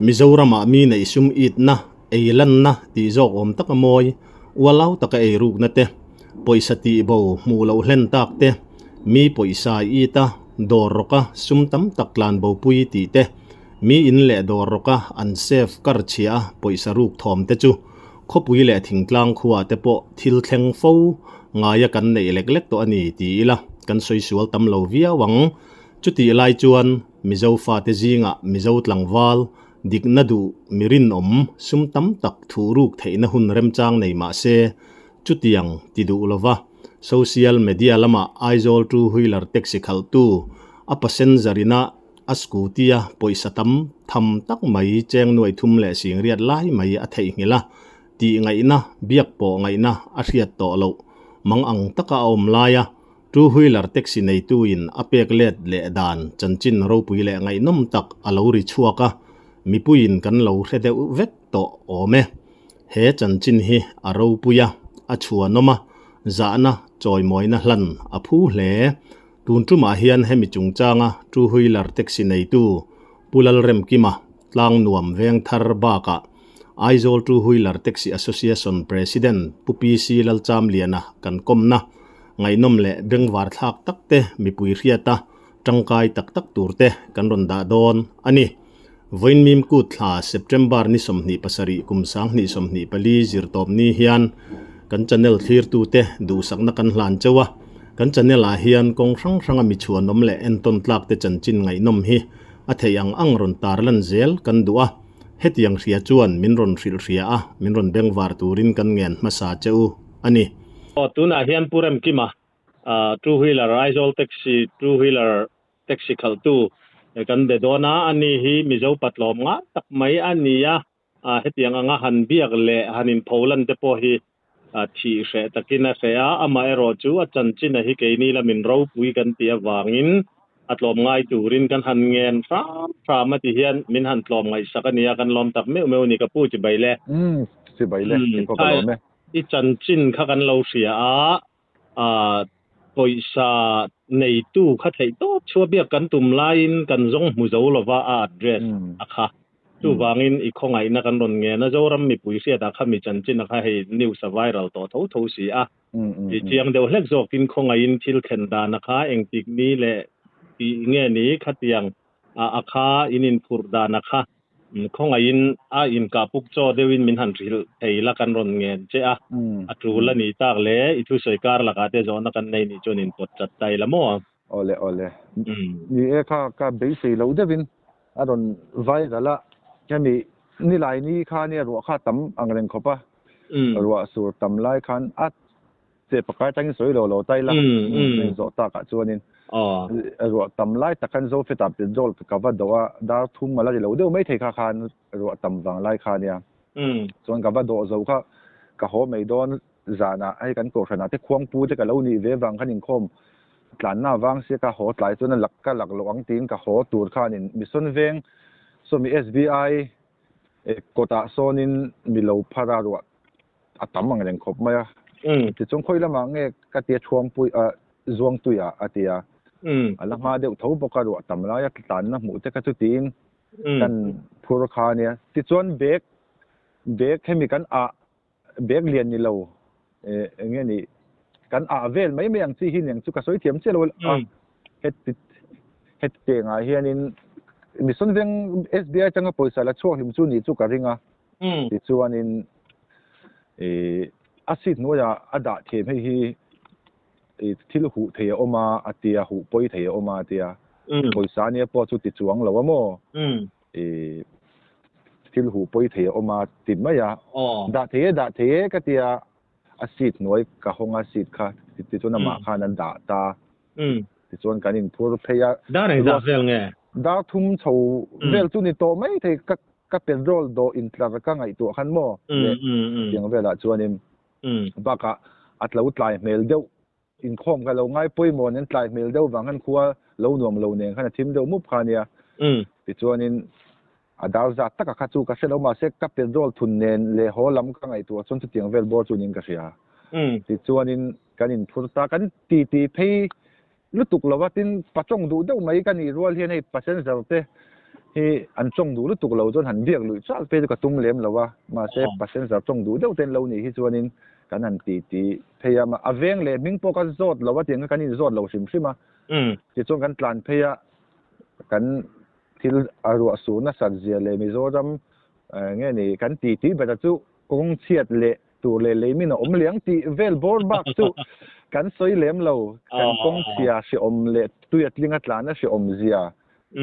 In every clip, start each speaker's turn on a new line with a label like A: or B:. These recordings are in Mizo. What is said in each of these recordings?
A: Mizoramah mi neih sum itna, ei lanna tih zawk awm taka mawi, ualau taka ei rukna te, pawisa tih bo hmuh loh hlen tak te, mi pawisa it a, dawr rawka sum tam tak tlan bopui tih te, mi in leh dawr rawka an safe kar chhia a pawisa ruk thawm te chu khawpui leh thingtlang khuaah te pawh thil thleng fo ngaia kan neih lek lek tawh a ni ti ila kan sawi sual tam lo viau ang. Chutih lai chuan Mizo fate zingah Mizo tlangval dikna duh mi rinawm sum tam tak thuh ruk theihna hun remchang nei mah se chutiang ti duh lova social media lama Aizawl two wheeler taxi khalhtu a passenger ina a scooty a pawisa tam tham tak mai cheng nuai thum leh singriat lai mai a theihnghilh a tih ngaihna biak pawh ngaihna a hriat tawh loh mang ang taka a awm laia Two wheeler taxi neituin a pek let leh dan chanchin ropui leh ngaihnawm tak a lo ri chhuak a, mipuiin kan lo hre deuh vek tawh awm e. He chanchin hi a ropui a, a chhuanawm a, zahna chawimawina hlan a phu hle. Tun tumah hian hemi chungchanga two wheeler taxi neitu Pu Lalremkima, Tlangnuam Vengthar bakah Aizawl Two Wheeler Taxi Association President Pu PC Lalchamliana kan kawmna ngaihnawm leh bengvar thlak tak te mipui hriata tangkai tak tak tur te kan rawn dah dawn a ni. Vawiin Mimkut thla September ni 27 kum 2024 zirtawp ni hian kan channel thlirtute duhsakna kan hlan cheu a, kan channel ah hian kawng hrang hranga mi chhuanawm leh entawn tlak te chanchin ngaihnawm hi a theih ang ang rawn tarlan zel kan duh a, hetiang hria chuan min rawn hrilh hria a, min rawn bengvar turin kan ngen hmasa che u a ni.
B: Aw tunah hian Pu Remkima two wheeler Aizawl taxi two wheeler taxi khalhtu kan be dawn a, ani hi Mizo patlawm nga tak mai a ni a, hetiang anga han biak leh han inpholan te pawh hi thih hreh takin a hreh a, amaherawh chu a chanchin a hi keini lamin ropui kan tih avangin a tlawm ngai turin kan han ngen hram hram a ti hian min han tlawm ngaihsak a nia, kan lawm tak meuh meuh a ni ka pu chibai le.
C: Umm chibai le, keipawh ka lawm e.
B: I chanchin kha kan lo hria a, a pawisa neitu kha theih tawp chua biak kan tum laiin kan zawng hmu zo lova a address a kha. Chuvangin i khawngaihna kan rawn ngen a, Zoram mipui hriatah kha mi chanchin a kha hei news a viral tawh tho tho si a. I chiang deuh hlek zawkin khawngaihin thil thlen dan a kha engtik ni leh tih nge ni khatiang a kha in inphurh dan a kha Khawngaihin a inkah puk chaw deuhin min han hrilh thei la kan rawn ngen che a, a tul a nih tak le, i thusawi kar lakah te zawhna kan nei nih chuan inpawt chat ta ila maw?
C: Awle awle. Ni e kha ka beisei lo deuhin a rawn viral a, hemi nilai ni kha nia ruah kha tam ang reng khawp a, ruah sur tam lai khan a Che pakai tangin sawi lo lo tai la, in zawh takah chuanin ruah tam lai tak khan Zofetah petrol ka va dawh a, dar thum a la ri lo deuh mai thei kha khan ruah tam vang lai kha nia. Chuan ka va dawh zo kha ka haw mai dawn zanah hei kan kohhranah te khuangpu te ka lo nih ve vang khan inkhawm tlanna avang sia ka haw tlai chuan a lak ka lak loh ang tiin ka haw tur khanin Mission Veng sawmi SBI kawtah sawnin mi lo phar a ruah a tam ang reng khawp mai a. Tichuan khawi lamah nge ka tia Thuampui ah Zuangtui ah a ti a. A la hma deuh tho bawk a ruah tam laia tlanna hmuh te kha chu tiin kan phur kha a nia. Tichuan bag bag hemi kan ah bag lian ni lo eng nge ni kan ah vel mai mai ang chi hi niang chu ka sawi thiam chiah lo a heti heti tengah hianin Mission Veng SBI atanga pawisa la chhuak hlim chu nih chu ka ring a. Tichuanin ih a seat hnuaiah a dah thiam hei hi ih thil huh thei a awm a a tia huh pawi thei a awm a a tia pawisa ania pawh chu ti chuang lo a maw ih thil huh pawi thei a awm a ti mai a dah thei e dah thei e ka tia a seat hnuai ka hawng a seat kha tichuan amah khan a dah ta tichuan kan inphur phei a.
B: Dar engzah vel nge?
C: Dar thum chho vel chu ni tawh mai thei ka ka petrol dawh intlar ka ngaihtuah khan maw leh tiang velah chuanin bakah a tlo tlai hmel deuh inkhawm ka lo ngai pawimawh nen tlai hmel deuh vang khan khua lo nuam lo nen khan a thim deuh mup kha ania tichuanin a dar zat taka kha chu ka hre lo mahse ka petrol thun nen leh haw lam ka ngaihtuah chuan chutiang vel bawr chu niin ka hria tichuanin kan inphur ta kan titi phei lutuk lova tin pachawng duh deuh mai ka nih rual hian hei passenger te. Hi an tawng duh lutuk lo chuan han biak luih chal phei chu ka tum lem lo a, mahse passenger tawng duh deuh ten lo nih hi chuanin kan han ti ti phei a, a veng leh hming pawh ka zawt lo a tiang kha kan inzawt lo hrim hrim a, tichuan kan tlan phei a, kan thil a ruah sur nasat zia leh Mizoram nge ni kan ti ti ber a chu kawng chhiat leh tur leh leimin a awm liang tih vel bawr bak chu kan sawi lem lo, kan kawng chhia hreawm leh tui a tling a tlan a hreawm zia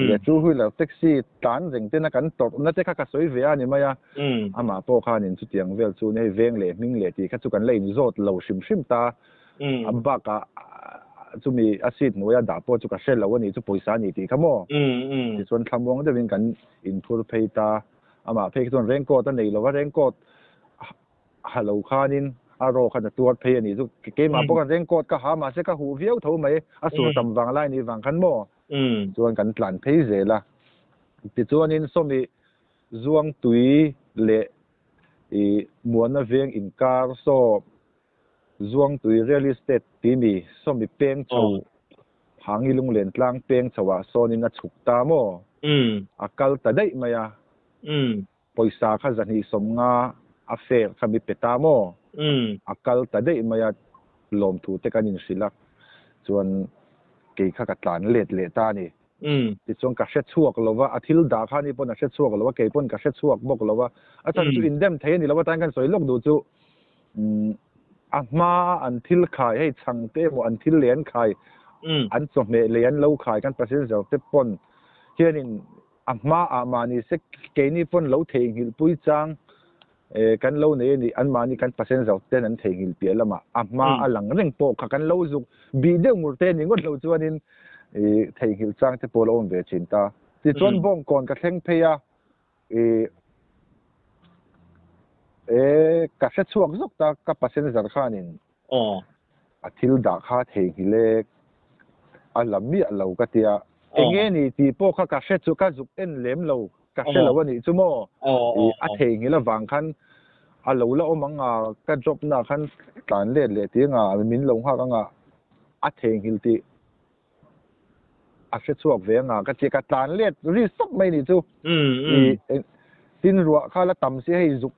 C: leh two wheeler taxi tlan reng tena kan tawrhna te kha ka sawi ve a ni mai a, amah pawh khanin chutiang vel chu hei veng leh hming leh tih kha chu kan la inzawt lo hrim hrim ta, a bakah chumi a seat hnuaia dah pawh chu ka hre lo a nih chu pawisa a ni tih kha maw? Tichuan thlamuang deuhin kan inphur phei ta. Amah phei khi chuan raincoat a nei lo va, raincoat ha lo khanin a raw khan a tuar phei a nih chu. Keimah pawh khan raincoat ka ha mahse ka huh viau tho mai, a sur tam vang lai nih vang khan maw chuan kan tlan phei zel a. Tichuanin sawmi Zuangtui leh ih Muana veng inkar saw Zuangtui Real Estate timi sawmi peng chho Hangi lunglen tlang peng chho ah sawnin a chhuk ta maw? A kal ta daih mai a. Pawisa kha 250 a fare kha mi pe ta maw? A kal ta daih mai a, lawmthu te kan inhrilh a, chuan kei kha ka tlan let leh ta a ni. Tichuan ka hre chhuak lo va, a thil dah kha ni pawn a hre chhuak lo a, kei pawn ka hre chhuak bawk lo a. A chhan chu indem thei a ni lo a, tain kan sawi lawk duh chu a hma an thil khai hei chhang te emaw an thil lei an khai an chawhmeh lei an lo khai kan passenger te pawn hianin a hma ah mahni se keini pawn lo theihnghilh pui chang kan lo nei a ni anmahni kan passenger ten an theihnghilh piah lamah a hma a lang reng pawh kha kan lo zuk bih deuh ngur te a ni ngawt lo chuanin theihnghilh chang te pawh a lo awm ve thin ta. Tichuan Bawngkawn ka thleng phei a. E ka hre chhuak zawk ta ka passenger khanin a thil dah kha theihnghilh e a la miah lo ka tia enge ni tih pawh kha ka hre chu ka zuk en lem lo ka hre lo a nih chu maw a theihnghilh avang khan a lo la awm ang a ka drop na khan tlan let leh tih anga min lo nghak anga a theihnghilh tih a hre chhuak ve anga ka ti ka tlan let ri sawk mai ni chu tin ruah kha la tam si hei zuk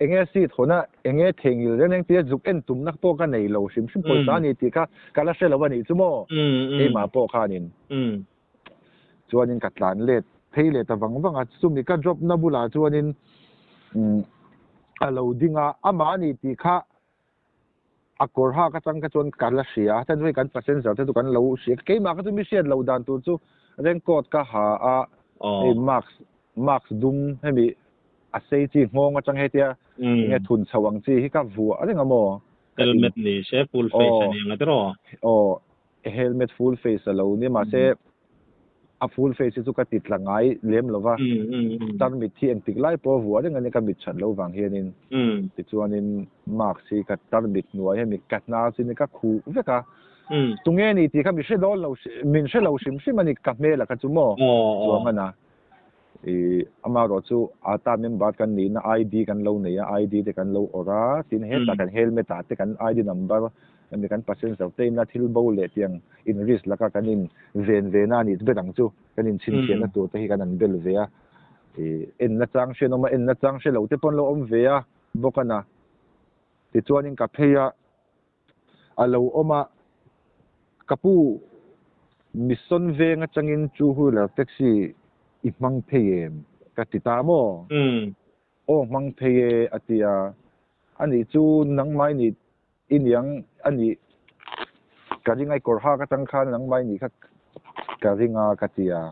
C: enge seat hawna enge theihnghilh reng reng tia zuk en tumna pawh ka nei lo hrim hrim pawisa a ni tih kha ka la hre lo a nih chu maw keimah pawh khanin chuanin ka tlan let phei leh ta vang vang a chumi ka drop na bulah chuanin a lo ding a amah a ni tih kha A kawr hak atang kha chuan ka la hria a, chuan kan passenger te chu kan lo hria. Keimah kha chu mi hriat loh dan tur chu raincoat ka ha a, hei mask mask dum hemi a sei chi nghawng atang hetia enge thun chho ang chi hi ka vuah reng a maw.
B: Helmet ni se full face a ni ang a tiraw?
C: Aw, helmet full face a lo nia mahse a full face hi chu ka ti tla ngai lem lo va, tarmit hi engtik lai pawh a vuah reng a nia ka mit that lo vang hianin tichuanin mask hi ka tarmit hnuai hemi ka hnar chin hi ka khuh vek a, tunge ni tih kha mi hre dawn lo min hre lo hrim hrim a ni ka hmel a kha chu maw chuang a na ih amaherawh chu ata member kan nihna ID kan lo nei a ID te kan lo awrh a tin hetah kan helmet ah te kan ID number hemi kan passenger te ina thil bo leh tiang in risk laka kan in ven ve na anih ber ang chu kan in chhinchhiahna tur te hi kan han bel ve a ih en na chang hriat awm a en na chang hre lo te pawh an lo awm ve a bawk a na tichuanin ka phei a. A lo awm a, Ka pu, Mission veng atangin two wheeler taxi i hmang phei em? ka ti ta maw? Aw hmang phei e, a ti a. Anih chu nangmah i nih i niang a nih ka ring a, i kawr hak atang khan nangmah i nih kha ka ring a, ka ti a.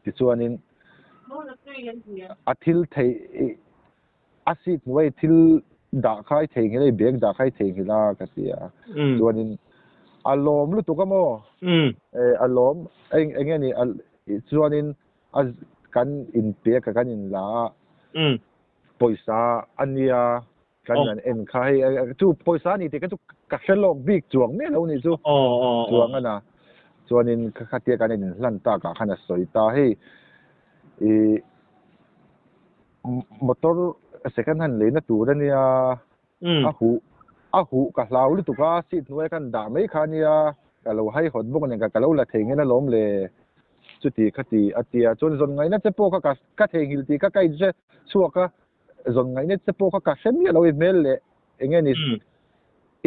C: Tichuanin a thil theih A seat hnuai thil dah kha i theihnghilh a, i bag dah kha i theihnghilh a ka ti a. Chuanin a lawm lutuk a maw? A lawm eng enge ni chuanin a kan inpek a kan inla a pawisa a nia kan an en kha hei chu pawisa a ni tih kha chu ka hre lawk bik chuang miah lo nih chu chuang a na. Chuanin khatia kan inhlan takah khan a sawi ta hei ih Motor second hand leina tur a nia, a huh a huh ka hlau lutuk a, seat hnuai khan dah mai kha a nia, ka lo haihawt bawk nen ka lo la thei nghen alawm le. Chuti khati a tia chuan zawn ngaihna che pawh kha ka ka theihnghilh tih kha ka inhre chhuak a, zawn ngaihna che pawh kha ka hre miah lo i hmel leh eng nge ni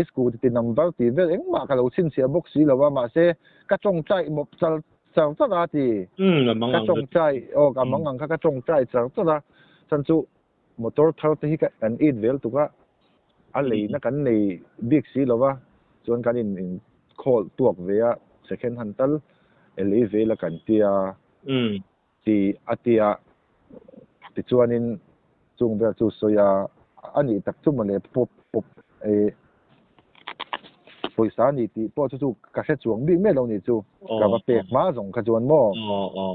C: i scooty ti number tih vel engmah ka lo chhinchhiah bawk si lo a, mahse ka tawngtai mawp char char char a ti. Ka tawngtai aw ka mang ang kha ka tawngtai char char a, chhan chu motor thar te hi kan it vel tuk a, a leina kan nei bik si lo va, chuan kan in in khawl tuak ve a, second hand tal e lei vel a kan tia ti a tia tichuanin chung vel chu sawi a, a nih tak chu mawle pawp pawp e pawisa a ni tih pawh chu chu ka hre chuang bik miah lo nih chu ka va pek hma zawng kha chuan maw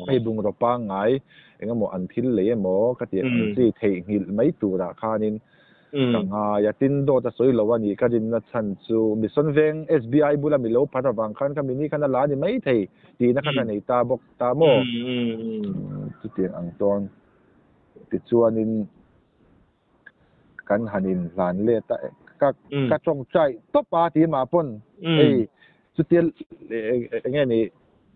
C: hei bungraw pangngai eng emaw an thil lei emaw ka tih ang chi theihnghilh mai turah khanin ka ngai a tin dawt a sawi lo a nih ka rinna chhan chu Mission Veng SBI bula mi lo phat avang khan kha mini khan a la ni mai thei tihna kha ka nei ta bawk ta maw chutiang ang chuan tichuanin kan han in hlan let a ka ka tawngtai tawp a ti mah pawn hei chutia eng nge ni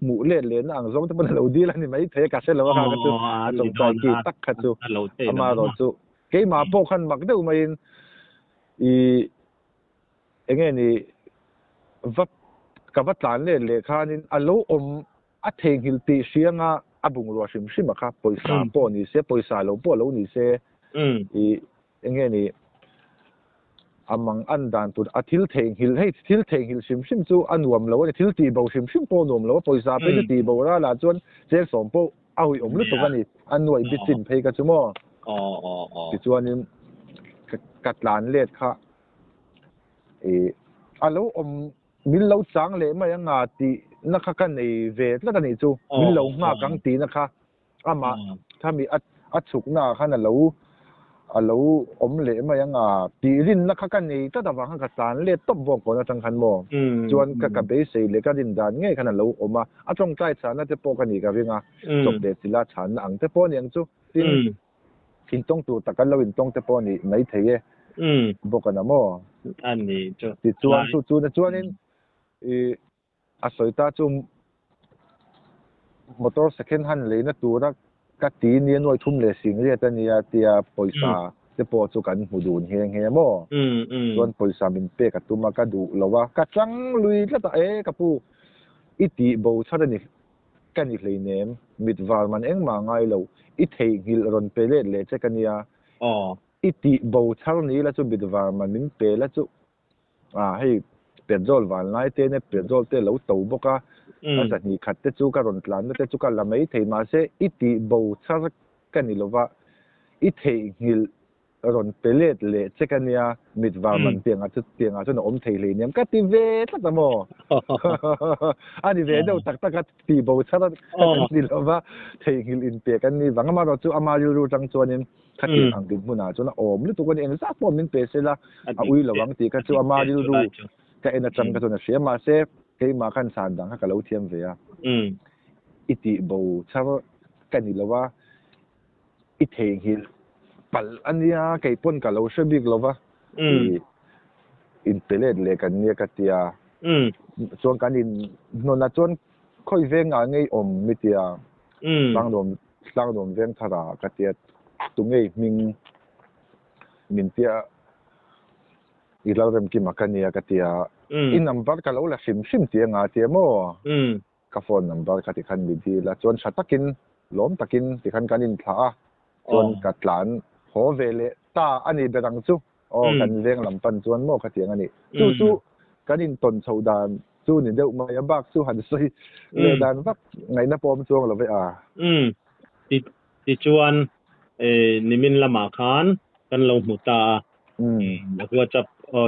C: hmuh let leh na ang zawng te pawn a lo dil a ni mai thei a ka hre lo a kha kha chu a tawngtai ki tak kha chu amaherawh chu keimah pawh khan mak deuh maiin ih eng nge ni va ka va tlan let leh khanin a lo awm A theihnghilh tih hrianga a bungrua hrim hrim a kha pawisa pawh ni se, pawisa lo pawh lo ni se, i eng nge ni a mang an dan tur a thil theihnghilh hei thil theihnghilh hrim hrim chu a nuam lo a ni, thil tih bo hrim hrim pawh a nuam lo a, pawisa phei chu tih bo ralah chuan cheng sawm pawh a huih awm lutuk a ni, a nuaih bi chin phei kha chu maw? Tichuanin ka tlan let kha i a lo awm Min lo chang leh mai anga tih na kha ka nei ve tlat a nih chu. Min lo nghak ang tih na kha amah khami a a chhuk na ah khan a lo a lo awm leh mai anga tih rin na kha ka nei tlat avang khan ka tlan let tawp vawk kawn atang khan maw. Chuan ka ka beisei leh ka rin dan ngei khan a lo awm a, a tawngtai chhahna te pawh ka nih ka ring a, chawp leh chila chhanna ang te pawh a ni ang chu. Tin, Intawng tur tak an lo intawng te pawh a nih mai thei e bawk a na maw?
B: A ni chu.
C: Tichuan chu chu na chuanin i a sawi ta chu motor second hand leina tura ka ti nia nuai thum leh sing riat a nia tia pawisa te pawh chu kan hmu dun nghe nghe maw? Chuan pawisa min pek a tum a ka duh lo a, ka chang lui tlat a e ka pu i tih bo chhat a ni. Ka ni hleinem, mit var man engmah ngai lo, i theihnghilh rawn pe let leh che ka nia. I tih bo chhar ni la chu mit var man min pe la chu ah hei petrol van lai te nia petrol te lo to bawk a, ka zahnih khat te chu ka rawn tlanna te chu ka la mai thei mahse i tih bo chhar ka ni lova, i theihnghilh rawn pe let leh che ka nia, mit var man piangah chu piangah chuan a awm thei hlei niam ka ti ve tlat a maw? A ni ve deuh tak tak a, tih bo chhar a kan ni lo va, theihnghilh inpek an ni vang. Amaherawh chu ama rilru tang chuanin khatiang ang dinhmunah chuan a awm lutuk a ni, engzat pawh min pe sela a ui lo ang tih kha chu ama rilru ka en atang kha chuan a hria. Mahse, keimah khan chhan dang kha ka lo thiam ve a, i tih bo chhar ka ni lo a, I theihnghilh palh a nia, kei pawn ka lo hre bik lo va, i inpe let leh kan nia ka tia. Chuan kan in hnawn ah chuan khawi veng ah ngei awm mi tia, Tlangnuam Tlangnuam veng thar ah ka tia, tu ngei hming min tia i Lalremkima ka nia ka tia, i number ka lo la hrim hrim tia nga tia maw? Ka phone number kha tikhan mi dil a, chuan tha takin, lawm takin tikhan kan inthlah a, chuan ka tlan haw ve leh ta a ni ber ang chu. Aw, kan veng lam pan chuan maw khatiang a ni. Chu chu kan intawn chhoh dan chu ni deuh mai a, bak chu han sawi leh dan vak ngaihna pawh awm chuang lo ve a.
B: Umm, tichuan nimin lamah khan kan lo hmu ta a, WhatsApp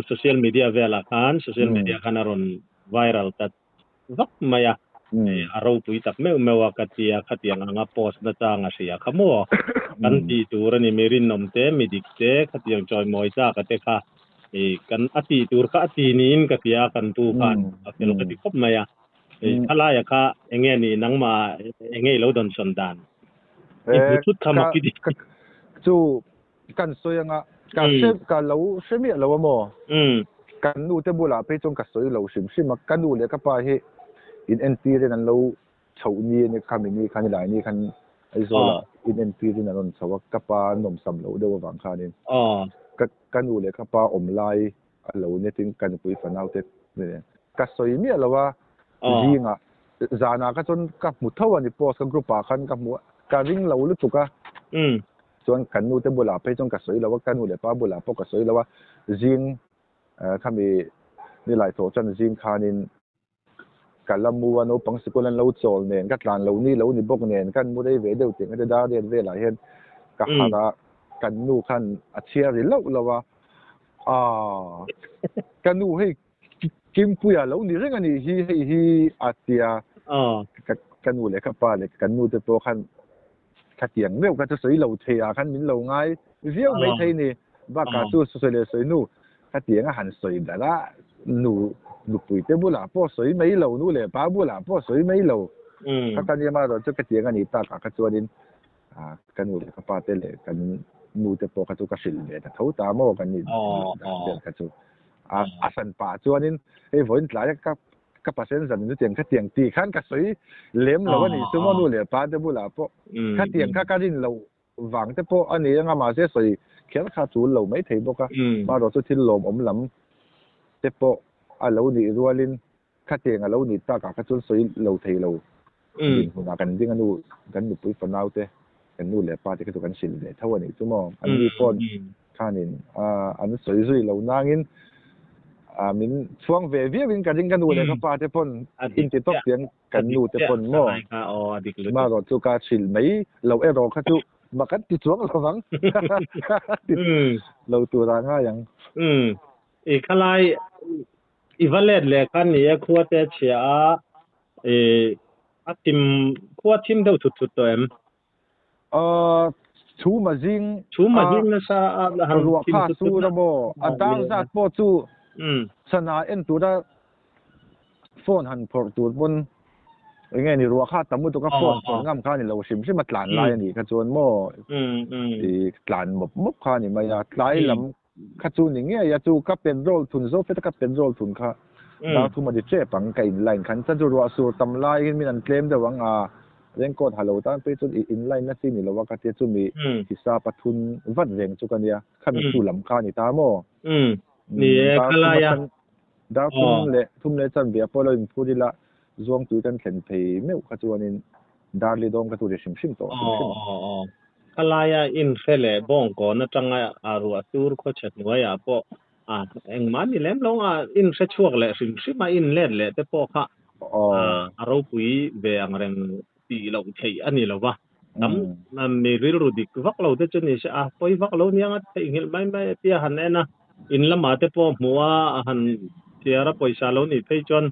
B: social media velah khan, social media khan a rawn viral ta vak mai a, a ropui tak meuh meuh a ka tia, khatiang anga post na chang a hria kha maw? Kan tih tur a ni, mi rinawm te, mi dik te, khatiang chawimawi chak a te kha kan a tih tur kha a ti niin ka tia kan pu khan a fel ka ti khawp mai a. Khalaia kha enge ni nangmah enge i lo dawnsawn dan? I hmu thut kha mak i ti.
C: Chu kan sawi anga ka hre ka lo hre miah lo a maw? Kan nu te bulah phei chuan ka sawi lo hrim hrim a, ka nu leh ka pa hi in entir in an lo chhoh ni a nia khami ni khan helai ni khan Aizawlah in entirin an rawn chho a, ka pa nawmsam loh deuh avang khanin ka ka nu leh ka pa awm lai a lo nia tin ka nupui fanau te ka sawi miah lo a, zingah zanah kha chuan ka hmu tho a ni post ka group ah khan ka hmu a, ka ring lo lutuk a, chuan kan nu te bulah phei chuan ka sawi lo a, ka nu leh pa bulah pawh ka sawi lo a, zing khami nilai thawh chuan zing khanin Ka la mu a, naupang sikul an lo chawl nen, ka tlan lo ni lo ni bawk nen, kan mu rei ve deuh tih ang te dar riat velah hian ka harh a, kan nu khan a chhiar ri loh loh a, aah ka nu hei Kimpuia lo ni reng a nih hi hei hi a tia, ka nu leh ka pa leh kan nu te pawh khan khatiang meuh kha chu sawi lo thei ah khan min lo ngai viau mai thei ni. Bakah chu sawi leh sawi nu khatiang a han sawi darh a, nu nupui te bulah pawh sawi mai lo, nu leh pa bulah pawh sawi mai lo. Kha ka nia marawh chu khatiang a nih takah kha chuanin ka nu leh ka pa te leh kan nu te pawh kha chu ka hrilh ve ta tho ta maw kan nih dan vel kha chu. A hran pah chuanin hei vawiin tlai a ka ka passenger in chutiang khatiang tih khan ka sawi lem lo a nih chu maw nu leh pa te bulah pawh khatiang kha ka rin loh vang te pawh a ni anga mahse sawi kher kha chul lo mai thei bawk a marawh chu thil lawmawm lam te pawh a lo nih rualin khatiang a lo nih takah kha chuan sawi lo thei lo dinhmunah kan ding a nu kan nupui fanau te kan nu leh pa te kha chu kan hrilh ve tho a nih chu maw an ni pawn Khanin an sawi zui lo nangin min chhuang ve viau in ka ring ka nu leh ka pa te pawn in ti tawp tiang kan nu te pawn maw marawh chu ka hrilh mai lo erawh kha chu mak an ti chuang lo vang lo tur ah ngai ang.
B: I khalai i va let leh khan ni e khua te chhia a i a thim khua thim deuh thut thut tawh em?
C: Chhum a zing
B: Chhum a zing nasa a han
C: ruah kha sur a maw a dar zat pawh chu sana en tura phone han phawrh tur pawn eng nge ni ruah kha tam lutuk a phone phawrh ngam kha a ni lo hrim hrim a tlan lai a nih kha chuan maw i tlan mawp mawp kha a ni mai a tlai lam kha chu ni ngei a chu ka petrol thun zo feta ka petrol thun kha dar thum a ni tep ang ka in line khan chuan chu ruah sur tam laiin min an tlem deuh ang a raincoat ha lo tan phei chuan i in line na chi ni lo a ka tia chumi hisa pathum vat reng chu ka nia khami chu lam kha a ni ta maw
B: ni e khalai a
C: dar thum leh thum leh chanve pawh lo inphur ila zuangtui kan thlen phei meuh kha chuanin dar li dawng kha chu ri hrim hrim tawh hrim hrim.
B: Khalaia inhre leh bawngkawn atanga a ruah tur khawchhe hnuaiah pawh a engmah ni lem lo a inhre chhuak leh hrim hrim a inlet leh te pawh kha a ropui ve ang reng tih loh theih a ni lo va. Tam mi rilru dik vak lo te chu ni se a pawi vak lo nia a theihnghilh mai mai a tia han en a, in lamah te pawh hmuh a a han chhiar a pawisa lo nih phei chuan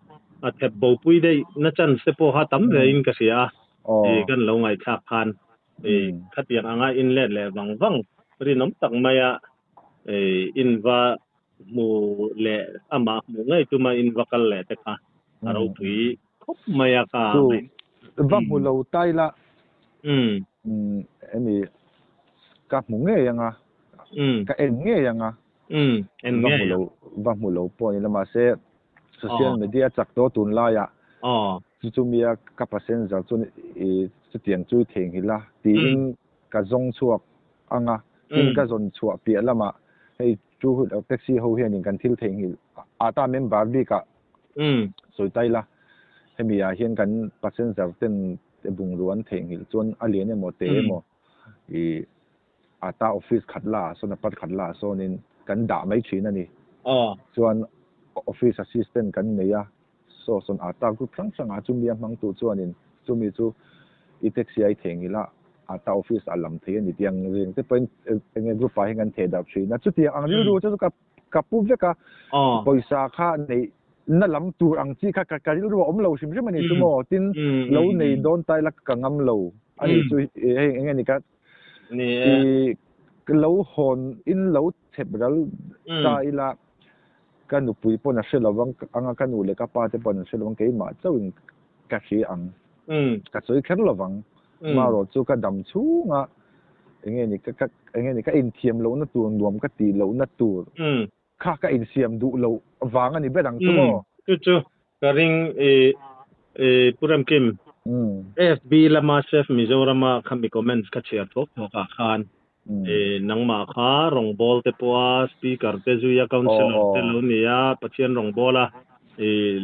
B: a thep bopui daih na chance te pawh kha tam ve in ka hria a tih kan lo ngaihthlak khan khatiang anga inlet leh vang vang rinawm tak maia inva hmu leh amah hmuh ngei tuma inva kal leh te kha a ropui khawp mai a ka
C: Chu va hmu lo ta ila emi ka hmu ngei anga ka en ngei anga
B: en
C: va hmu lo va hmu lo pawh ni la mahse social media chak tawh tunlaiah chu chumia ka passenger chuan i chutiang chu i theihnghilh a tiin ka zawng chhuak anga tin ka zawn chhuah piah lamah hei chu taxi ho hianin kan thil theihnghilh ata member bikah sawi ta ila hemi ah hian kan passenger ten bungrua an theihnghilh chuan a lian emaw te emaw i ata office khat la ah sawn a part khat la ah sawnin kan dah mai thin a ni. Chuan office assistant kan nei a, saw sawn ata group hrang hrang ah chumi a hmang tu chuanin chumi chu i taxi a i theihnghilh a, ata office ah lam thei a ni tih ang reng te pawhin eng nge group ah hian kan theh darh thin a. Chutiang ang rilru chu ka ka pu vek a, pawisa kha neih na lam tur ang chi kha ka rilru a awm lo hrim hrim a ni chu maw? Tin lo nei dawn ta ila ka ngam lo a ni chu hei eng nge ni ka I lo hawn in lo chhep ral ta ila ka nupui pawn a hre lo ang anga ka nu leh ka pa te pawn an hre lo ang keimah chauh in ka hria ang ka sawi kher lo vang marawh chu ka dam chhunga eng nge ni ka ka eng nge ni ka inthiam lohna tur nuam ka tih lohna tur kha ka insiam duh loh vang a ni ber ang chu maw?
B: Chu chu ka ring i i Pu Remkim. FB lama Chef Mizorama khami comments ka chhiar thuak thuak ah khan nangmah kha rawngbâwl te pawha speaker te zuia councillor te lo ni a, Pathian rawngbâwla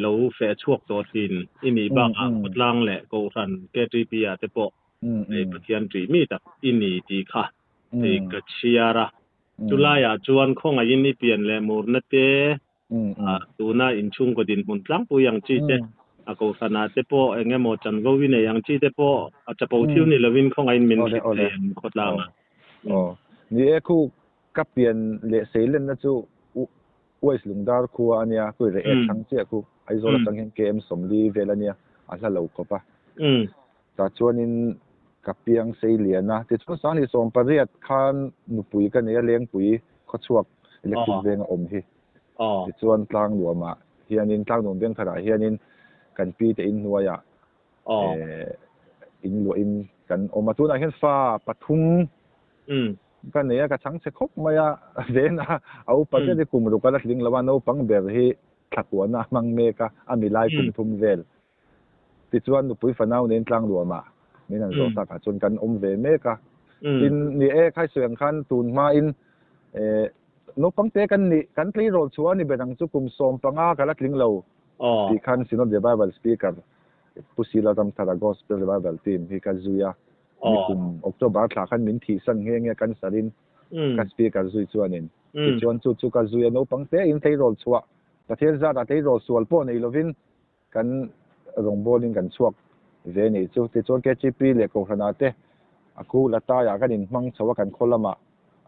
B: lo feh chhuak tawh thin i nih bakah khawtlang leh Kohhran KTP ah te pawh Pathian ṭih mi tak i ni tih kha ka chhiar a. Chulaiah chuan khawngaihin i pian leh murna te, tuna inchhungkaw dinhmun tlangpui ang chi te, a kohhranah te pawh eng emaw chanvo i nei ang chi te pawh a chapo thil ni lovin khawngaihin min hrilh thei ang khawtlangah.
C: Aw, ni e, khu ka pian leh seilenna chu West Lungdar khua a nia, khu reh ek thlang chiah khu Aizawl atang hian KM 40 vel a nia, a hla lo khawp a. Tah chuanin ka piang sei lian a, tichuan 2018 khan nupui ka nei a, Lengpui khawchhuak electric veng a awm hi. Tichuan Tlangnuamah hianin, Tlangnuam vengkhatah hianin kan pi te inhnuaiah in luahin kan awm a. Tunah hian fa pathum ka nei a, ka chhang chhe khawp mai a, ven a, a upa ber hi kum ruk a la tling lo a, naupang ber hi thlakuahna a hmang mek a, a milai kum thum vel. Tichuan nupui fanau nen tlangluamah min han zawh takah chuan kan awm ve mek a. Tin, ni e, Khaisawi ang khan tun hmain naupang te kan nih, kan tleirawl chhuah a ni ber ang chu kum 15 ka la tling lo tih khan Synod Revival Speaker Pu Sila Ramthara Gospel Revival Team hi ka zui a. Ni kum October thla khan min thihsan nghe nghe cancer in ka speaker zui chuanin. Tichuan chu chu ka zui a, naupang te in tleirawl chhuah, Pathian zatah tleirawl sual pawh nei lovin Kan rawngbawlin kan chhuak ve nih chu. Tichuan KTP leh Kohhranah te a khu la taiah kan inhmang chho a, kan khaw lamah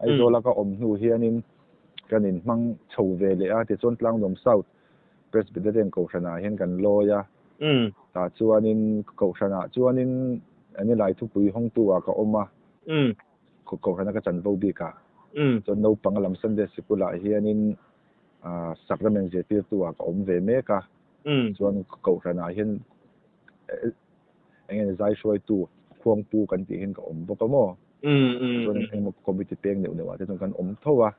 C: Aizawla ka awm hnu hianin kan inhmang chho ve leh a. Tichuan Tlangnuam South Presbyterian Kohhranah hian kan lawi a. Tah chuanin Kohhranah chuanin Anilai thupui hawngtu ah ka awm a, Kohhrana ka chanvo bikah. Chuan naupang lam Sunday Sikulah hianin Sacrament zirtirtu ah ka awm ve mek a. Chuan Kohhranah hian eng nge zai hruaitu khuangpu kan tih hian ka awm bawk a maw? Chuan engemaw committee peng neuh neuh ah te chuan kan awm tho a.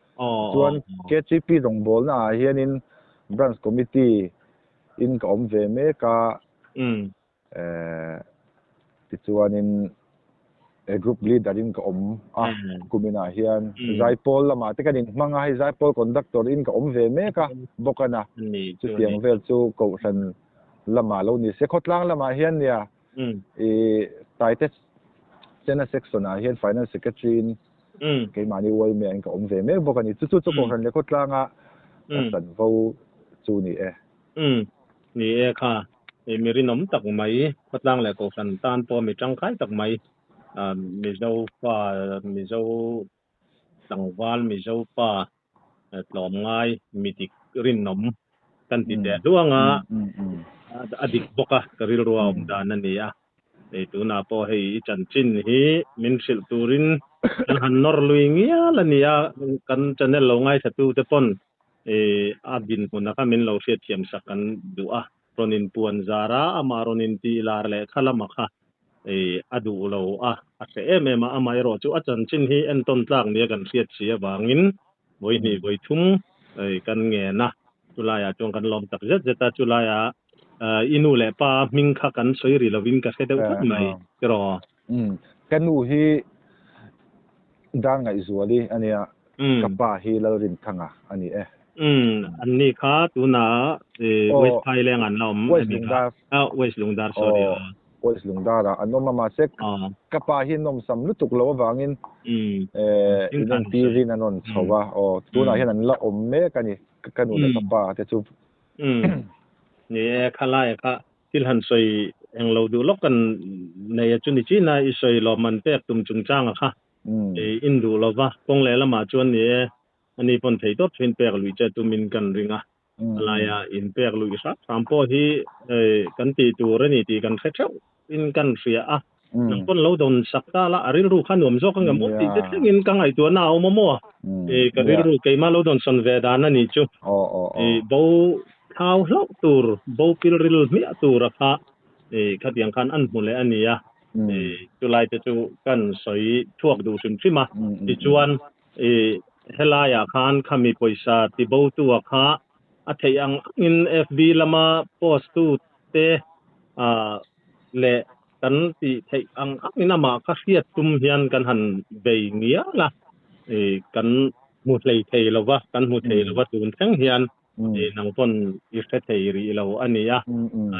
C: Chuan KTP rawngbawlna ah hianin branch committee in ka awm ve mek a. Tichuanin group leader in ka awm a kuminah hian zaipawl lamah te kan inhmang a, hei zaipawl conductor in ka awm ve mek a bawk a na. Chutiang vel chu kohhran lamah lo ni se. Khawtlang lamah hian nia i Taite Sena section ah hian finance secretary in keimahni uaimeh in ka awm ve mek bawk a ni. Chu chu chu kohhran leh khawtlanga ka chanvo chu ni e.
B: Ni e kha, i mi rinawm tak mai, khawtlang leh kohhran tan pawh mi tangkai tak mai, Mizo fa, Mizo tlangval, Mizo pa tlawmngai, mi dik rinawm kan ti teh hluang a, a dik bawk a, ka rilru a awm dan a ni a. Hei tunah pawh hei i chanchin hi min hrilh turin kan han nawr lui ngial a ni a, kan channel lo ngaithla te pawn a dinhmun a kha min lo hriatthiam sak kan duh a, rawn inpuan zar a, amah rawn intih lar leh kha lama kha a duh lo a, a hreh em em a, amaherawh chu a chanchin hi entawn tlak nia kan hriat si avangin vawi hnih vawi thum kan ngen a, chulaiah chuan kan lawm tak zet zet a, chulaiah i nu leh pa hming kha kan sawi ri lovin ka hre deuh tlat mai tiraw?
C: Ka nu hi Darngaihzuali a nia, ka pa hi Lalrinthanga a ni e.
B: An ni kha tunah West Phaileng an la awm
C: West Lungdar.
B: West Lungdar sorry.
C: West Lungdar ah an awm a mahse ka pa hi nawmsam lutuk lo avangin inentirin an rawn chho a, aw tunah hian an la awm mek a ni ka nu leh ka pa te chu.
B: Ni e, khalaia kha thil han sawi englo duh lawk kan nei a chu ni chin a, i sawi lawmman pek tum chungchanga kha in duh lova, kawng leh lamah chuan ni e, ani pawn thei tawp chu in pek luih che tumin kan ring a, a laia in pek luih hram hram pawh hi kan tih tur a ni tih kan hre theuh in kan hria a, nang pawn lo dawn sak ta la, a rilru kha nuam zawk ang em aw tih te thlengin ka ngaihtuahna a awm a maw? Ka rilru keimah lo dawn sawn ve dan a ni chu. Bo thau hlauh tur, bo pilril hmiah tur a kha khatiang khan an hmu leh a ni a, chulai te chu kan sawi chhuak duh hrim hrim a. Tichuan helaiah khan khami pawisa tibotu a kha a theih ang angin FB lama post tu te leh. Kan tih theih ang angin amah kha hriat tum hian kan han bei ngial a, kan hmu hlei thei lo va, kan hmu thei lo va tun thleng hian nang pawn i hre thei rih lo a ni a.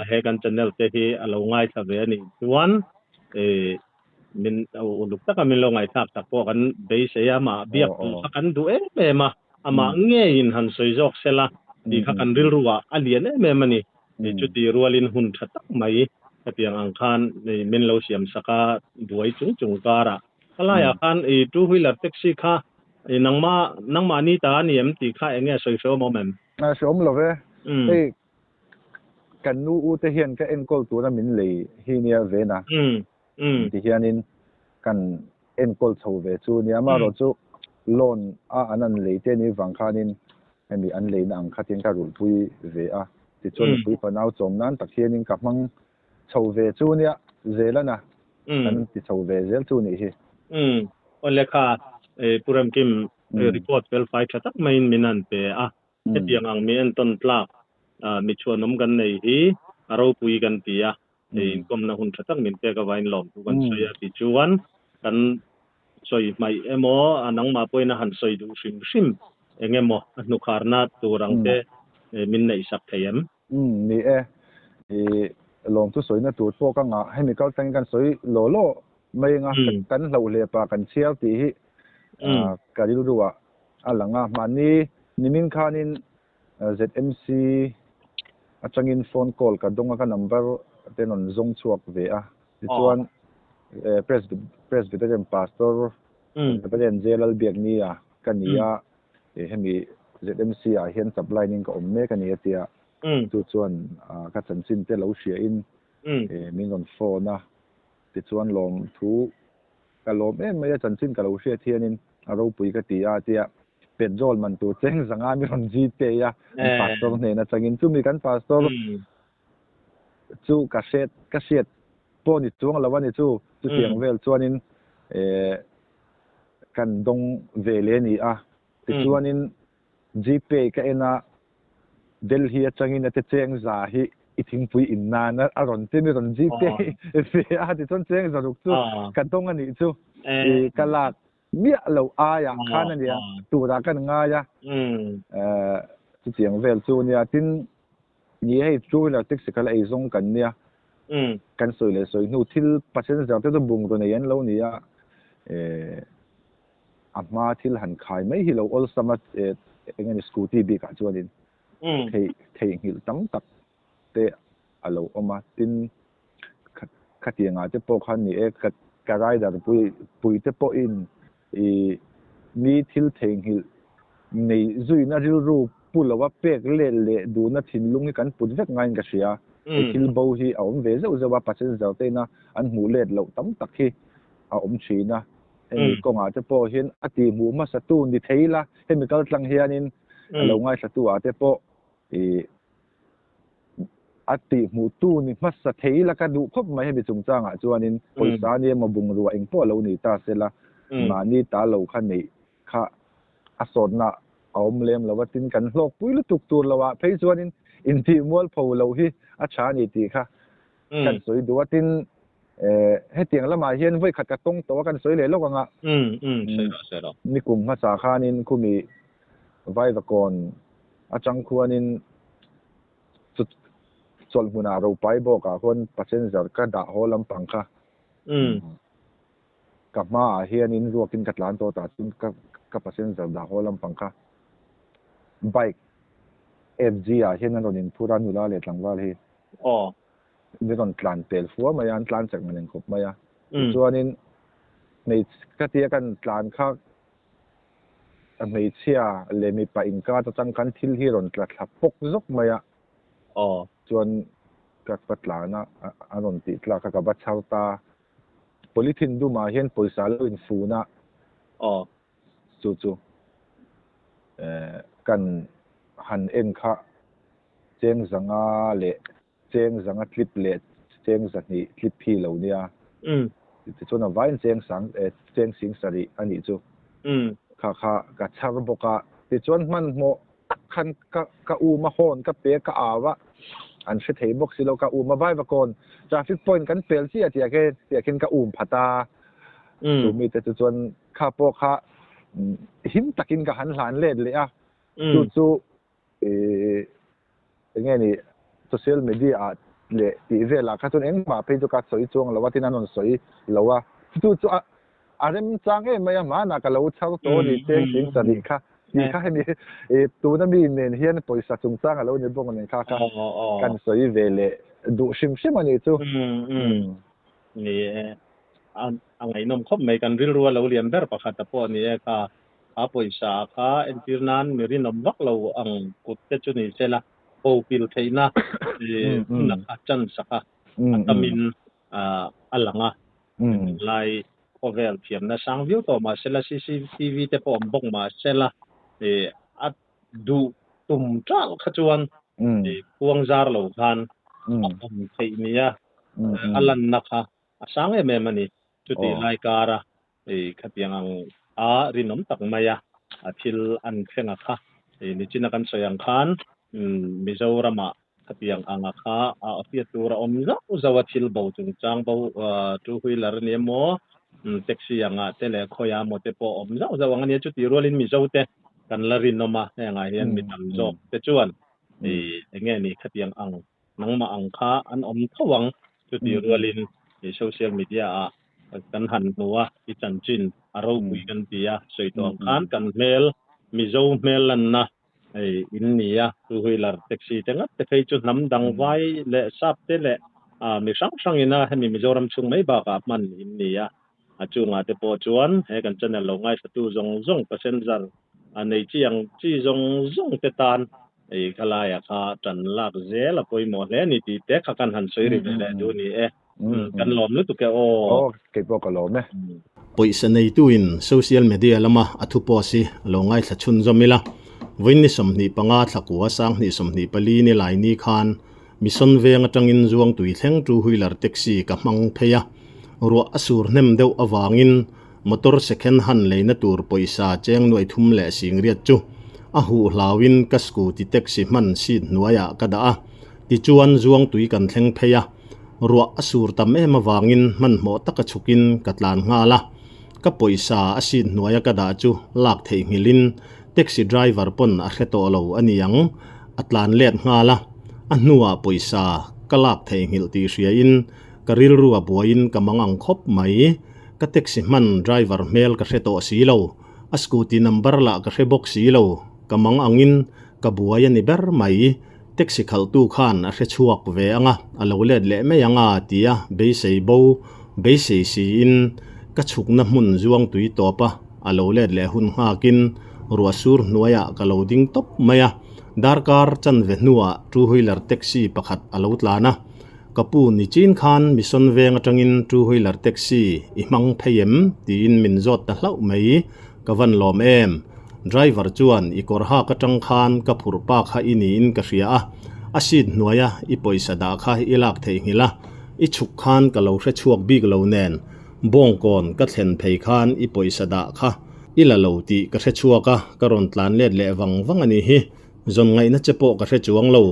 B: He kan channel te hi a lo ngaithla ve a nih chuan min uluk taka min lo ngaihthlak tak pawh kan beisei a, amah biak tur kha kan duh em em a, amah ngeiin han sawi zawk sela tih kha kan rilru ah a lian em em a ni. Chuti rualin hun tha tak mai hetiang ang khan min lo siam sak a, buai chung chung karah khalaiah khan i two wheeler taxi kha nangmah nangmahni ta a ni em tih kha eng nge sawi hreawm awm em?
C: A hreawm lo ve. Hei kan nu u te hian ka enkawl tura min lei hi nia ven a. Ti hianin kan enkawl chho ve chu nia. Amaherawhchu loan a an an lei te ni vang khanin hemi an leina ang khatin ka rulhpui ve a. Tichuan nupui fanau chawm nan tak hianin ka hmang chho ve chu nia zelana kan ti chho ve zel chu nih hi.
B: Aw lekha Pu Remkim report fel fai tha tak maiin min han pe a. Hetiang ang mi entawn tlak mi chhuanawm kan nei hi a ropui kan ti a, hei inkawmna hun tha tak min pek avain lawmthu kan sawi a ti chuan kan sawi hmaih emaw a nangmah pawhin a han sawi duh hrim hrim eng emaw a hnukharna tur ang te min neihsak thei em?
C: Umm ni e, i lawmthu sawina tur pawh ka ngah, hemi kal tangin kan sawi law law mai anga kan hlauh leh pah kan chhiar tih hi ka rilru ah a lang a, mahni nimin khanin ZMC atangin phone call ka dawng a, ka number te rawn zawng chhuak ve a, tichuan Presbyterian Pastor Reverend J Lalbiaknia ka ni a, hemi ZMC ah hian supply in ka awm mek a ni a tia, chu chuan ka chanchin te lo hria in min rawn phone a, tichuan lawmthu Ka lawm em mai a, chanchin ka lo hriat hianin a ropui ka ti a, tia petrol man tur cheng zanga mi rawn Gpay a, kan pastor hnen atangin chumi kan pastor chu ka hriat ka hriat pawh ni chuang lo a ni chu, chutiang vel chuanin eh kan dawng ve leh a ni a, tichuanin Gpay ka en a, Delhi atangin a te cheng za hi i thingpui in nan a rawn ti mi rawn Gpay ve a tichuan cheng za ruk chu ka dawng a nih chu i ka lak miah lo aiah khan a nia turah kan ngai a chutiang vel chu nia tin ni hei two wheeler taxi kha la ei zawng kan nia kan sawi leh sawi hnu thil passenger te chu bungraw nei an lo ni a A hma thil han khai mai hi lo awlsam a eng nge ni scooty bik ah chuanin theih theihnghilh tam tak te a lo awm a, tin khatiang ah te pawh khan ni e ka ka rider pui pui te pawhin ih mi thil theihnghilh nei zuina rilru pu lo a pek let leh duhna thinlung hi kan put vek ngaiin ka hria, hei thil bo hi a awm ve zeuh zeuh a passenger te ina an hmuh let loh tam tak hi a awm thin a. Hemi kawngah te pawh hian a tih hmuh hmasa tu ni thei ila, hemi kal tlang hianin a lo ngaithla tu ah te pawh ih a tih hmuh tu ni hmasa thei ila ka duh khawp mai hemi chungchangah chuanin pawisa a ni emaw bungrua eng pawh a lo ni ta sela mahni ta lo kha neih kha a sawtna a awm lem lo a, tin kan hlawkpui lutuk tur lo ah phei chuanin intih mualpho loh hi a tha a ni tih kha kan sawi duh a, tin hetiang lamah hian vawi khat ka tawng tawh a kan sawi leh lawk ang a. Nikum hmasa khanin khumi Vaivakawn atang khuanin chawlh hmunah Ropai bawkah khuan passenger ka dah haw lampang kha ka hmaah hianin ruakin ka tlan tawh tah chuan ka passenger dah haw lampang kha bike FG ah hian an rawn inphur a nula leh tlangval hi.
B: Aw.
C: Min rawn tlan pel fua mai a, an tlan chak ngan khawp mai a. Tichuanin hmeichhe ka tia kan tlan kha hmeichhia leh mipa inkar atang khan thil hi rawn tla thla pawk zawk mai a.
B: Aw.
C: Chuan ka va tlan a, a rawn tih tlak kha ka va chhar ta. Polythene dumah hian pawisa lo infun a.
B: Aw.
C: Chu chu kan han en kha Cheng zanga leh cheng zanga tlip leh cheng zahnih tlip hi lo nia. Tichuan a vaiin cheng sang cheng sing sarih a nih chu. Kha kha ka chhar bawk a. Tichuan hmanhmawh tak khan ka ka um a, hawn ka pe a, ka au a. an hre thei bawk si lo ka um a Vaivakawn traffic point kan pel chiah tih ah khian tih ah khian ka um phat a chu mi te chu chuan kha pawh kha him takin ka han hlan let leh a chu chu eng nge ni social media ah leh tih velah kha chuan engmah phei chu ka sawi chuang lo a tin an rawn sawi lo a chu chu a a remchang em mai a hmanah ka lo chhar tawh a ni cheng sing sarih kha tih kha hemi tuna mi nen hian pawisa chungchang a lo ni bawk nen kha kha kan sawi ve leh duh hrim hrim a ni chu.
B: Ni e, a ngaihnawm khawp mai kan rilru a lo lian ber pakhat a pawh a ni e kha kha pawisa kha entir nan mi rinawm vak lo ang kut te chu ni se la bo pil theihna hun a kha chance a kha a tamin a lang a. Tunlai khawvel thiamna sang viau tawh mah sela CCTV te pawh awm bawk mah sela a duh tum ṭalh kha chuan khuang zar lo khan a awm theih nia a lanna kha a sang em em a ni. Chutih lai kara khatiang ang a rinawm tak maia a thil an thleng a kha nichina kan sawi ang khan Mizoramah Khatiang anga kha a hriat tur a awm zauh zauh a, thil bo chungchang bo two wheeler a ni emaw, taxi anga te leh khawiah emaw te pawh a awm zauh zauh ang a nia. Chutih rualin Mizo te kan la rinawm a, hengah hian mi tam zawk te chuan eng nge ni khatiang ang nangmah ang kha an awm tho ang. Chutih rualin social media ah kan han hmu a, i chanchin a ropui kan ti a, sawi tawh ang khan kan hmel Mizo hmel lanna Hei in ni a, two wheeler taxi te ngat te phei chu hnam dang vai leh sap te leh mi hrang hrang ina hemi Mizoram chhung mai bakah hman in ni a, a chungah te pawh chuan he kan channel lo ngaithlatu zawng zawng passenger a nei chi ang chi zawng zawng te tan hei khalaiah kha tan lak zel a pawimawh hle a ni tih te kha kan han sawi ri ve leh duh ni e. Kan lawm lutuk e aw.
C: Aw, kei pawh ka lawm e.
A: Pawisa neituin social media lama a thu post hi lo ngaithla chhunzawm ila, vawiin ni 25 thlakua sanghnih 24 ni lai ni khan Mission veng atangin Zuangtui thleng two wheeler taxi ka hmang phei a, ruah a sur hnem deuh avangin motor second hand leina tur pawisa cheng nuai thum leh singriat chu a huh hlauin ka scooty taxi hman seat hnuaiah ka dah a, tichuan Zuangtui kan thleng phei a. Ruah a sur tam em avangin hmanhmawh taka chhukin ka tlan nghal a, ka pawisa a seat hnuaia ka dah chu lak theihnghilhin taxi driver pawn a hre tawh lo a ni ang, a tlan let nghal a, a hnuah pawisa ka lak theihnghilh tih hriain ka rilru a buaiin ka mang ang khawp mai, ka taxi hman driver hmel ka hre tawh si lo, a scooty number lah ka hre bawk si lo, ka mang angin ka buai a ni ber mai. Taxi khalhtu khan a hre chhuak ve ang a, a lo let leh mai ang a tia beisei bo beisei siin ka chhukna hmun zuang tui tawp a, a lo let leh hun nghakin ruah sur hnuaiah ka lo ding tawp mai a. Darkar chanve hnuah two wheeler taxi pakhat a lo tlan a, Ka pu nichin khan Mission veng atangin two wheeler taxi i hmang phei em? tiin min zawt ta hlauh mai, ka van lawm em? Driver chuan i kawr hak atang khan ka phurh pa kha i niin ka hria a, a seat hnuaia i pawisa dah kha i lak theihnghilh a, i chhuk khan ka lo hre chhuak bik lo nen, Bawngkawn ka thlen phei khan i pawisa dah kha i la lo tih ka hre chhuak a, ka rawn tlan let leh vang vang a nih hi, zawn ngaihna che pawh ka hre chuang lo,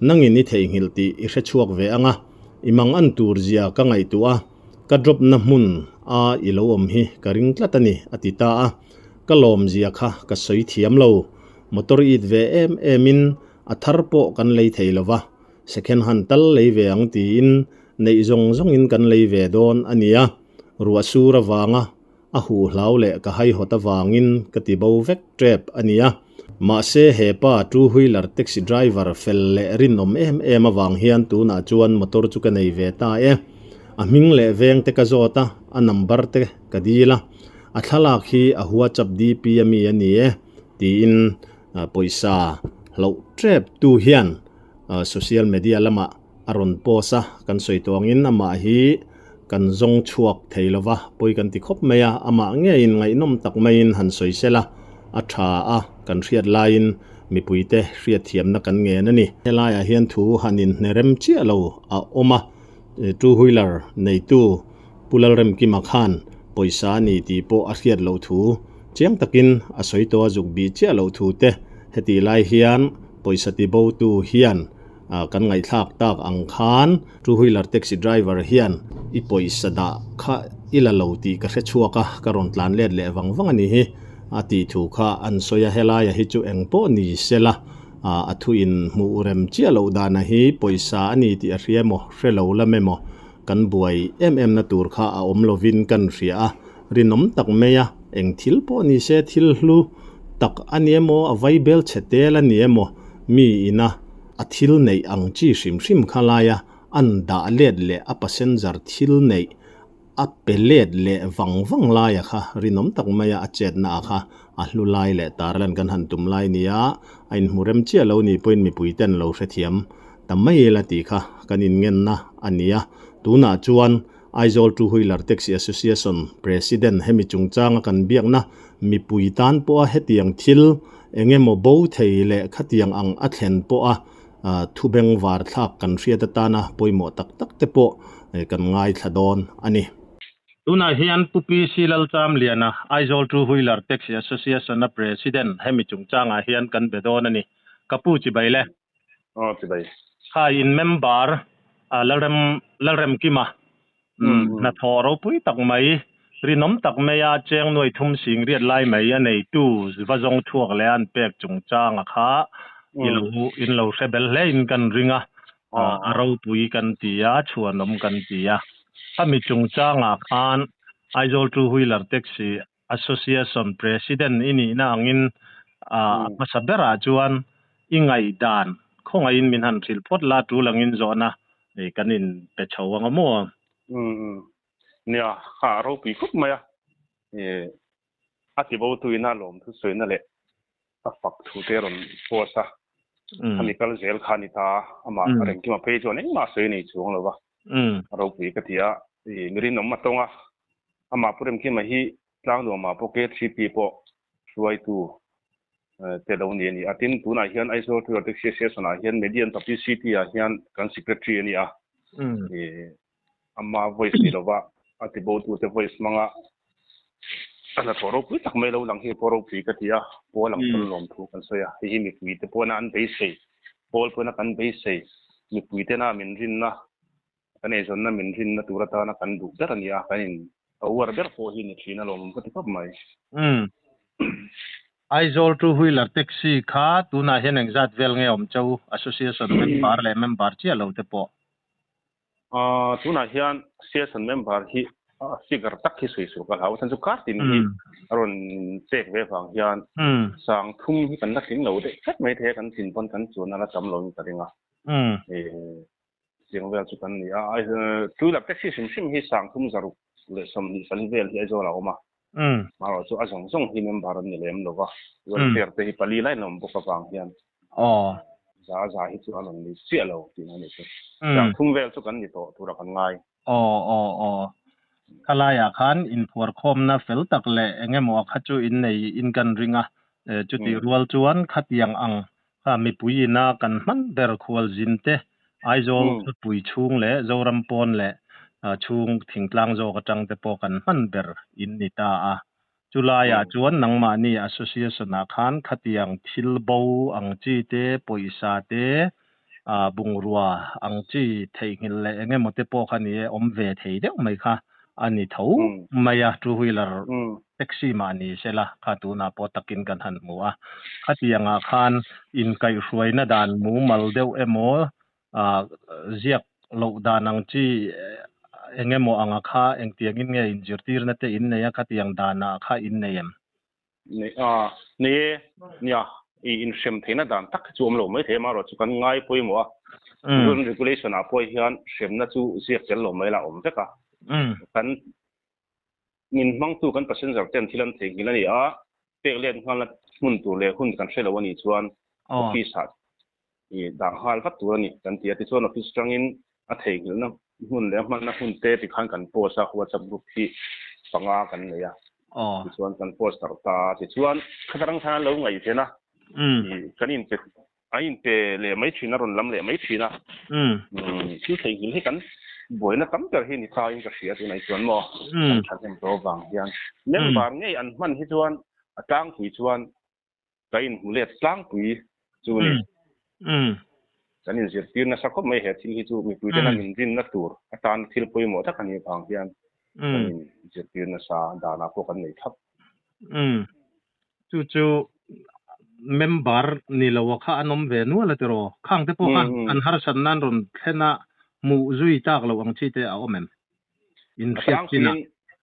A: nangin i theihnghilh tih i hre chhuak ve ang a, i mang an tur zia ka ngaihtuah a, ka drop na hmun a i lo awm hi ka ring tlat a ni, a ti ta a. Ka lawmzia kha ka sawi thiam lo. Motor it ve em em in a thar pawh kan lei thei lo va, second hand tal lei ve ang tiin neih zawng zawng in kan lei ve dawn a nia. Ruah sur avanga a huh hlau leh ka haihawt avangin ka ti bo vek tep a nia. Mahse he pa two wheeler taxi driver fel leh rinawm em em avang hian tunah chuan motor chu ka nei ve ta e. A hming leh veng te ka zawt a, a number te ka dil a. A thlalak hi a WhatsApp DP a mi a ni e tiin pawisa hloh tep tu hian social media lamah a rawn post a, kan sawi tawh angin amah hi kan zawng chhuak thei lo va, pawi kan ti khawp mai a, amah ngeiin ngaihnawm tak maiin han sawi sel a, a tha a, kan hriat laiin mipuite hriatthiamna kan ngen a ni. Helaiah hian thu han inhnerem chiah lo a awm a, two wheeler neitu Pu Lalremkima khan pawisa a ni tih pawh a hriat loh thu chiang takin a sawi tawh a zuk bih chiah loh thu te hetih lai hian pawisa ti bo tu hian. Kan ngaihthlak tak ang khan two wheeler taxi driver hian i pawisa dah kha i la lo tih ka hre chhuak a, ka rawn tlan let leh vang vang a ni hi a tih thu kha an sawi a, helaia hi chu eng pawh ni sela a thu in hmuh rem chiah loh dana hi pawisa a ni tih a hria emaw hre lo lam emaw kan buai em em na tur kha a awm lovin kan hria a, rinawm tak mai a, eng thil pawh ni se thil hlu tak a ni emaw a vaibel chhe tel a ni emaw mi ina a thil neih ang chi hrim hrim kha laia an dah let leh a passenger thil neih a pe let leh vang vang laia kha rinawm tak maia a chetna ah kha a hlu lai leh tarlan kan han tum lai nia a inhmu rem chiah lo ni pawhin mipui ten lo hrethiam ta mai ila tih kha kan inngenna a ni a. Tunah chuan Aizawl Two Wheeler Taxi Association President hemi chungchanga kan biakna mipui tan pawha hetiang thil eng emaw bo thei leh khatiang ang a thlen pawha thu bengvar thlak kan hriat atana pawimawh tak tak te pawh kan ngaithla dawn a ni.
B: Tunah hian Pu PC Lalchamliana, Aizawl Two Wheeler Taxi Association-a President hemi chungchangah hian kan be dawn a ni. Ka pu chibai le.
D: Aw chibai.
B: Kha in member Lalrem Lalremkima hnathawh ropui tak mai, rinawm tak maia cheng nuai thum sing riat lai mai a neitu va zawng chhuak leh an pek chungchanga kha i lo in lo hre bel hle in kan ring a. A ropui kan ti a, chhuanawm kan ti a. Khami chungchangah khan Aizawl Two Wheeler Taxi Association President i nihna angin a hmasa berah chuan i ngaihdan khawngaihin min han hrilh phawt la, tul angin zawhna kan in pe chho ang a maw?
D: Nia, kha a ropui khawp mai a. A tibo tuina lawmthu sawina leh a fak thu te rawn post a, khami kal zel kha a ni ta a, amah Rengkima phei chuan engmah a sawi nei chuang lo va, a ropui ka ti a, i mi rinawm a tawng a, amah Pu Remkima hi Tlangnuamah pawh K3P pawh hruaitu te lo ni a ni a, tin tunah hian Aizawl Tour Taxi Association ah hian Median Publicity ah hian kan Secretary a ni a, i Ama voice ni lova a tibotute voice hmanga a hnathawh ropui tak mai lo lang hi pawh ropui ka ti a, pawl ang pawn lawmthu kan sawi a, hei hi mipuite pawna an beisei, pawl pawna kan beisei, mipuitena min rinna, kan eizawnna min rinna tur atana kan duh ber a ni a, kan in a uar ber pawh hi ni thin a lawmawm ka ti khawp mai.
B: Umm. Aizawl two wheeler taxi kha tunah hian engzat vel nge awm cheu association member leh member chiah lo te pawh?
D: Tunah hian Association member hi figure tak hi sawi suh ka hlau. Chhan chu kar tin hi a rawn chek ve vang hian sang thum hi kan la tling lo deuh tlat mai thei a, kan tlin pawn kan chuan a la tam loin ka ring a. Chiang vel chu kan ni a. Two wheeler taxi hrim hrim hi sang thum zaruk leh 24 vel hi Aizawl ah a awm a. Amaherawhchu chu a zawng zawng hi member an ni lem lo va, welfare te hi pali lai an awm bawk avang hian za za hi chu an rawn ni chiah lo tih a ni chu. Chang thum vel chu kan ni tawh tura kan ngai.
B: Aw aw aw. Khalaiah khan inphuarkhawmna fel tak leh eng emaw kha chu in nei in kan ring a, chutih rual chuan khatiang ang kha mipui ina kan hman ber khualzin te Aizawl khawpui chhung leh Zoram pawn leh chhung thingtlang zawk atang te pawh kan hman ber in ni ta a. Chulaiah chuan nangmahni association ah khan khatiang thil bo ang chi te, pawisa te, bungrua ang chi theihnghilh leh eng emaw te pawh kha ni e, awm ve thei deuh mai kha a ni tho mai a, two wheeler taxi mah ni sela kha tunah pawh takin kan han hmu a. Khatiangah khan inkaihhruaina dan mumal deuh emaw ziak loh dan ang chi eng emaw anga kha engtiangin nge inzirtirna te in nei a, khatiang danah kha in nei em?
D: Nei e, nia, i inhrem theihna dan tak hi chu awm lo mai thei a, amaherawhchu kan ngai pawimawh a, rule and regulation ah pawh hian hremna chu ziak tel lo mai la awm vek a, kan min hmangtu kan passenger ten thil an theihnghilh a ni a, pek let nghalna hmun tur leh hun kan hre lo a nih chuan office ah i dah nghal vat tur a ni kan ti a, tichuan office atangin a theihnghilhna hmun leh a hmanna hun te tikhan kan post a, WhatsApp group hi panga kan nei a, tichuan kan post darh ta a, tichuan khatarang khan an lo ngaihven a, i kan inpe an inpe leh mai thin a, rawn lam leh mai thin a, thil theihnghilh hi kan buaina tam ber hi ni ta in ka hria tunah chuan maw kan thahnem tawh avang hian member ngei an hman hi chuan a tlangpui chuan ka inhmu let tlangpui chu ni. Kan inzirtir nasa khawp mai he thil hi chu mipui tena min rinna tur atan thil pawimawh tak a nih avang hian kan inzirtir nasa danah pawh kan nei thlap.
B: Umm. Chu chu member ni lo a kha an awm ve nual a tiraw? Khang te pawh khan an harsat nan rawn thlen a hmuh zui tak loh ang chi te a awm em? Inhriat chinah.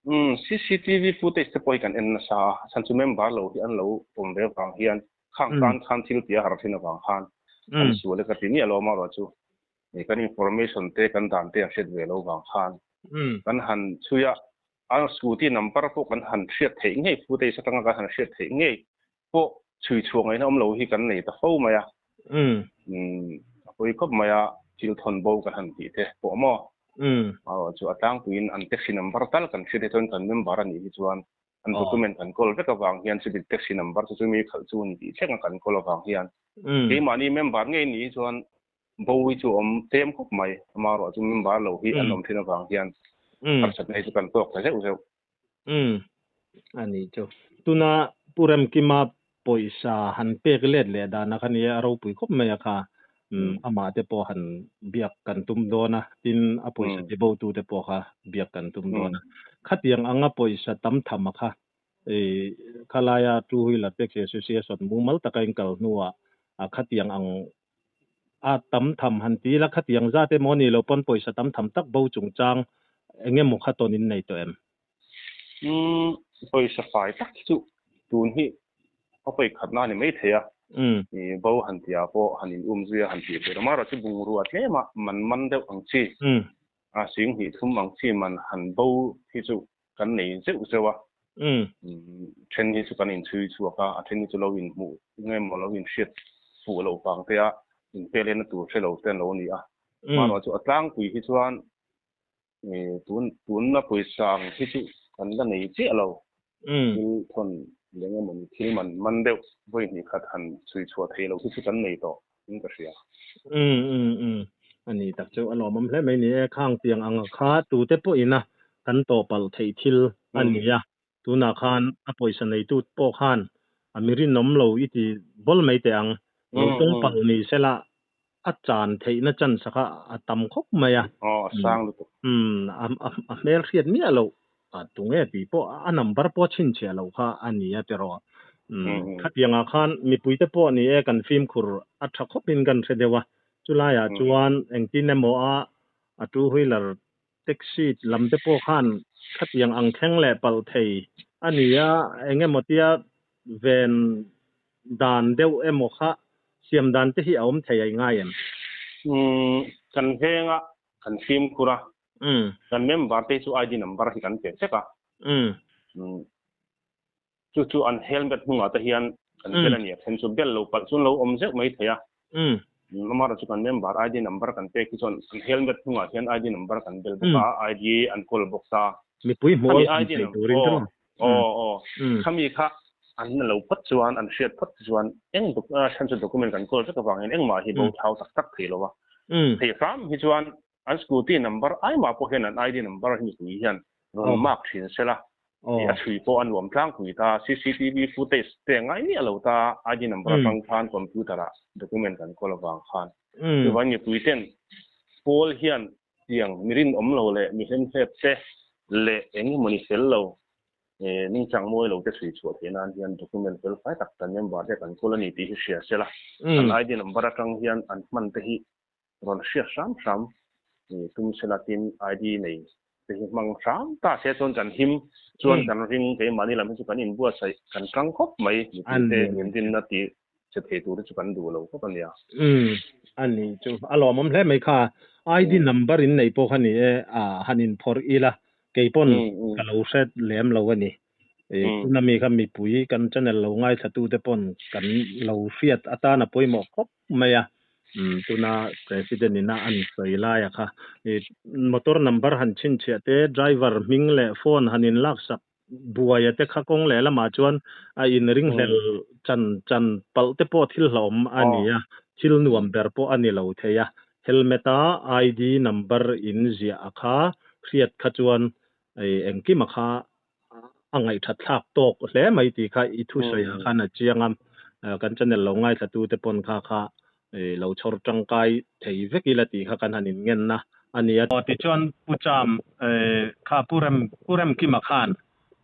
D: Umm CCTV footage te pawh hi kan en nasa a, chhan chu member lo hi an lo awm ve avang hian Khang tan khan thil tih a har thin avang khan an sual e ka ti miah lo amarawh chu kan information te kan dan te an hriat ve lo vang khan kan han chhui a, a scooty number pawh kan han hriat theih ngei footage atanga kan han hriat theih ngei pawh chhui chhuah ngaihna awm lo hi kan nei ta fo mai a, a pawi khawp mai a thil thawn bo kan han tih te pawh maw amarawh chu a tlangpuiin an taxi number tal kan hriat hi chuan kan member a nih hi chuan An document kan kawl vek avang hian chumi taxi number chu chumi khalh chu ni tih thleng a kan kawl avang hian keimahni member ngei ni hi chuan bo hi chu awm tlem khawp mai. Amaherawh chu member lo hi an awm thin avang hian harsatna hi chu kan tawk ta zeuh zeuh.
B: Umm a ni chu. Tuna Pu Remkima pawisa han pek let leh dan a kha nia a ropui khawp mai a kha. Amah te pawh han biak kan tum dawn a, tin a pawisa ti bo tu te pawh kha biak kan tum dawn a. Khatiang anga pawisa tam tham a kha khalaia Two Wheeler Taxi Association mumal taka in kal hnuah khatiang ang a tam tham han ti ila khatiang zat emaw ni lo pawn pawisa tam tham tak bo chungchang eng emaw kha tawn in nei tawh em?
D: Umm pawisa fai tak hi chu tun hi a pawi khatna a ni mai thei a, i bo han tih ah pawh han in um zui a han tih theih lo marawh chu bungrua tlem a man man deuh ang chi a sing hnih thum ang chi man han bo hi chu kan nei zeuh zeuh a, then hi chu kan in chhui chhuak a, a then hi chu lo in hmuh nge maw lo in hriat fuh loh vang te a in pek lehna tur hre lo te an lo ni a, marawh chu a tlangpui hi chuan Tun tunna pawisa ang hi chu kan la nei chiah lo. Thil thawn leng emaw ni thil man man deuh vawi hnih khat han chhui chhuah thei lo hi chu kan nei tawh in ka hria.
B: Umm umm umm a ni tak chu a lawmawm hle mai ni e. Khang tiang ang kha tute pawhin a kan tawh palh theih thil a ni a. Tunah khan a pawisa neitu pawh khan a mi rinawm lo i ti bawl mai teh ang. Lo tawng palh ni sela a chan theihna chance kha a tam khawp mai a.
D: Aw a sang lutuk.
B: Umm a hmel hriat miah loh a tunge tih pawh a number pawh a chhinchhiah loh kha a ni a tiraw. Umm khatiangah khan mipuite pawh ni e kan fimkhur a tha khawpin kan hre deuh a. Chulaiah chuan engtin emaw a a two wheeler Taxi lam te pawh khan khatiang ang thleng leh palh thei a ni a, eng emaw tia ven dan deuh emaw kha siam dan te hi a awm thei a i ngai em?
D: Umm, kan veng a, kan fimkhur a, kan member te chu ID number hi kan pe vek a. Umm, chu chu an helmet hnungah te hian kan bel a ni a, then chu bel lo palh chuan lo awm zeuh mai thei a. Amaherawhchu chu kan member ID number kan pek hi chuan an helmet hnungah hian ID number kan bel bawk a, ID an kawl bawk ta.
B: Mipui hmuh awlsam thei turin chu maw?
D: Aw aw, khami kha an lo phawt chuan an hriat phawt chuan eng then chu document kan kawl vek avangin engmah hi bo thau tak tak thei lo a. Thei hram hi chuan An scooty number ai mah pawh hian an ID number hi mipui hian rawn mark thin se la, a chhui pawh a nuam tlangpui ta. CCTV footage te ngai miah lo ta, ID number atang khan computer ah document kan kawl avang khan. Chuvangin mipui ten pawl hian tiang mi rinawm lo leh mi hlemhlep te leh eng emaw ni fel lo Ningchang mawi lo te chhui chhuah theih nan hian document fel fai tak kan member te kan kawl a ni tih hi hria se la, an ID number atang hian an hman te hi rawn hriat hram hram tum sela tin ID nei te hi hmang hram ta se chuan kan him chuan kan ring keimahni lam hi chu kan inbuatsaih kan tang khawp mai mipui te min rinna tih che thei tur hi chu kan duh lo khawp a nia.
B: Umm a ni chu a lawmawm hle mai kha ID number in nei pawh kha ni e a han inphawrh ila keipawn ka lo hre lem lo a ni. Tuna mi kha mipui kan channel lo ngaithlatute pawn kan lo hriat atan a pawimawh khawp mai a, tuna President ina an sawi laia kha motor number han chhinchhiah te, driver hming leh phone han inlaksak buaia te kha kawng leh lamah chuan a inringhlel chan chan palh te pawh thil hlauhawm a ni a, thil nuam ber pawh a ni lo thei a, helmet a ID number in ziah a kha hriat kha chuan engkima kha a ngaihthat thlak tawk hle mai tih kha i thusawi ah khan a chiang a, kan channel lo ngaithla tu te pawn kha kha Lo chhawr tangkai thei vek ila tih kha kan han inngenna a ni a. Tichuan Pu Cham kha Pu Rem Pu Remkima khan